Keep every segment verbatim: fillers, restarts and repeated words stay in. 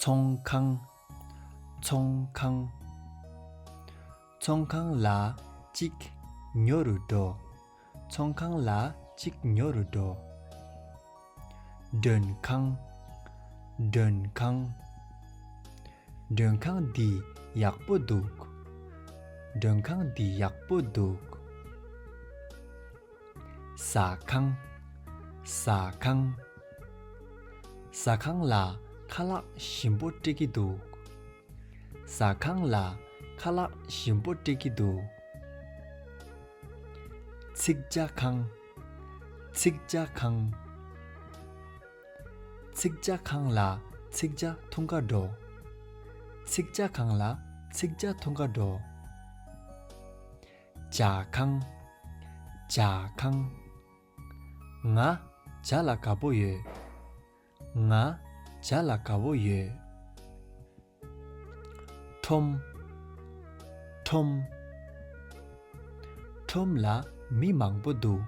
ཚོང་ཁང་། ཚོང་ཁང་། ཚོང་ཁང་ལ་གཅིག་ཉོ་རུ་འགྲོ། ཚོང་ཁང་ལ་གཅིག་ཉོ་རུ་འགྲོ། མགྲོན་ཁང་། མགྲོན་ཁང་། མགྲོན་ཁང་འདི་ཡག་པོ་འདུག་མགྲོན་ཁང་འདི་ཡག་པོ་འདུག་ཟ་ཁང་། ཟ་ཁང་། ཟ་ཁང་ལ་ཁ་ལག་ཞིམ་པོ་སྤྲད་ཀྱི་འདུག་ཟ་ཁང་ལ་ཁ་ལག་ཞིམ་པོ་སྤྲད་ཀྱི་འདུག་ཚིག་ཇ་ཁང་། ཚིག་ཇ་ཁང་། ཚིག་ཇ་ཁང་ལ་ཚིག་ཇ་འཐུང་ག་འགྲོ། ཚིག་ཇ་ཁང་ལ་ཚིག་ཇ་འཐུང་ག་འགྲོ། ཇ་ཁང་། ཇ་ཁང་། ང་ཇ་ལ་དགའ་པོ་ཡོད། ང་ཇ་ལ་དགའ་པོ་ཡོད། ཁྲོམ། ཁྲོམ། ཁྲོམ་ལ་མི་མང་པོ་འདུག་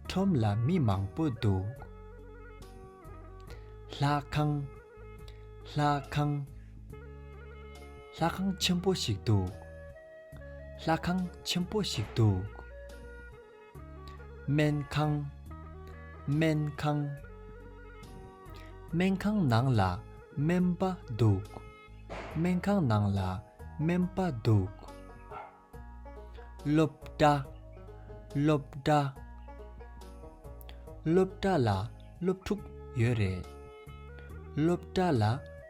ཁྲོམ་ལ་མི་མང་པོ་འདུག་ལྷ་ཁང་། ལྷ་ཁང་། ལྷ་ཁང་ཆེན་པོ་ཞིག་འདུག་ལྷ་ཁང་ཆེན་པོ་ཞིག་འདུག་སྨན་ཁང་། སྨན་ཁང་། སྨན་ཁང་ནང་ལ་སྨན་པ་འདུག་སྨན་ཁང་ནང་ལ་སྨན་པ་འདུག་སློབ་གྲྭ། སློབ་གྲྭ། སློབ་གྲྭ་ལ་སློབ་ཕྲུག་ཡོད་རེད། སློབ་གྲྭ་ལ་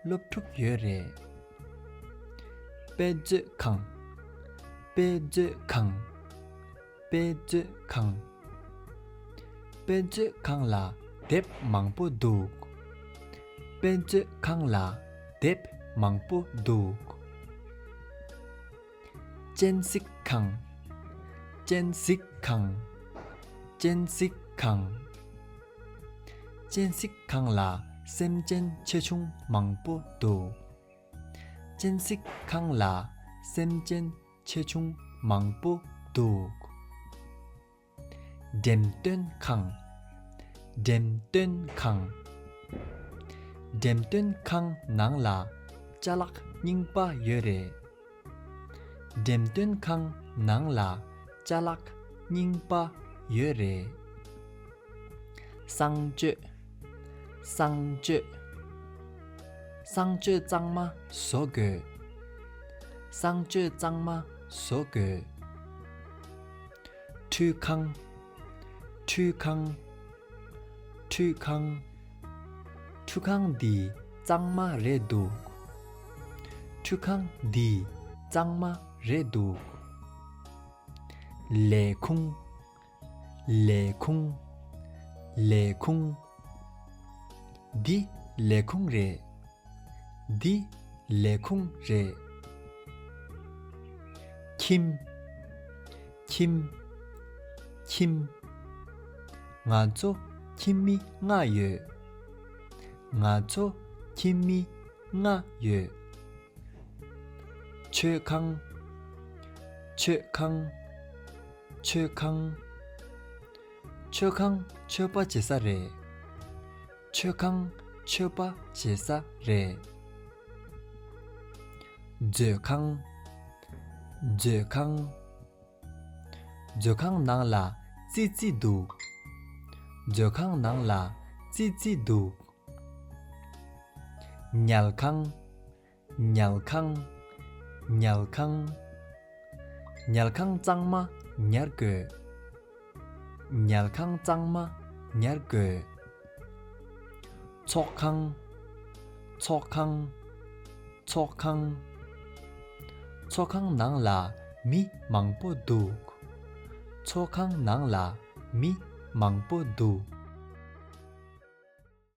སློབ་ཕྲུག་ཡོད་རེད། དཔེ་མཛོད་ཁང་། དཔེ་མཛོད་ཁང་། དཔེ་མཛོད་ཁང་། དཔེ་མཛོད་ཁང་ལ་དེབ་མང་པོ་འདུག་དཔེ་མཛོད་ཁང་ལ་དེབ་མང་པོ་འདུག་སྤྱན་གཟིགས་ཁང་། སྤྱན་གཟིགས་ཁང་། སྤྱན་གཟིགས་ཁང་། སྤྱན་གཟིགས་ཁང་ལ་སེམས་ཅན་ཆེ་ཆུང་མང་པོ་འདུག་སྤྱན་གཟིགས་ཁང་ལ་སེམས་ཅན་ཆེ་ཆུང་མང་པོ་འདུག་འགྲེམས་སྟོན་ཁང་། འགྲེམས་སྟོན་ཁང་། འགྲེམས་སྟོན་ཁང་ནང་ལ་ཅ་ལག་རྙིང་པ་ཡོད་རེད། འགྲེམས་སྟོན་ཁང་ནང་ལ་ཅ་ལག་རྙིང་པ་ཡོད་རེད། གསང་སྤྱོད། གསང་སྤྱོད། གསང་སྤྱོད་གཙང་མ་བཟོ་དགོས། གསང་སྤྱོད་གཙང་མ་བཟོ་དགོས། ཁྲུས་ཁང་། ཁྲུས་ཁང་། ཁྲུས་ཁང་། ཁྲུས་ཁང་འདི་གཙང་མ་རེད་འདུག་ཁྲུས་ཁང་འདི་གཙང་མ་རེད་འདུག་ལས་ཁུངས། ལས་ཁུངས། ལས་ཁུངས། འདི་ལས་ཁུངས་རེད། འདི་ལས་ཁུངས་རེད། ཁྱིམ། ཁྱིམ། ཁྱིམ། ང་ཚོ་ཁྱིམ་མི་ལྔ་ཡོད། ང་ཚོ་ཁྱིམ་མི་ལྔ་ཡོད། མཆོད་ཁང་། མཆོད་ཁང་། མཆོད་ཁང་། མཆོད་ཁང་མཆོད་པ་བྱེད་ས་རེད། མཆོད་ཁང་མཆོད་པ་བྱེད་ས་རེད། མཛོད་ཁང་། མཛོད་ཁང་། མཛོད་ཁང་ནང་ལ་ཙི་ཙི་འདུག་མཛོད་ཁང་ནང་ལ་ཙི་ཙི་འདུག་ཉལ་ཁང་། ཉལ་ཁང་། ཉལ་ཁང་། ཉལ་ཁང་གཙང་མ་ཉར་དགོས། ཉལ་ཁང་གཙང་མ་ཉར་དགོས། ཚོགས་ཁང་། ཚོགས་ཁང་། ཚོགས་ཁང་། ཚོགས་ཁང་ནང་ལ་མི་མང་པོ་འདུག་ཚོགས་ཁང་ནང་ལ་མི་མང་པོ་འདུག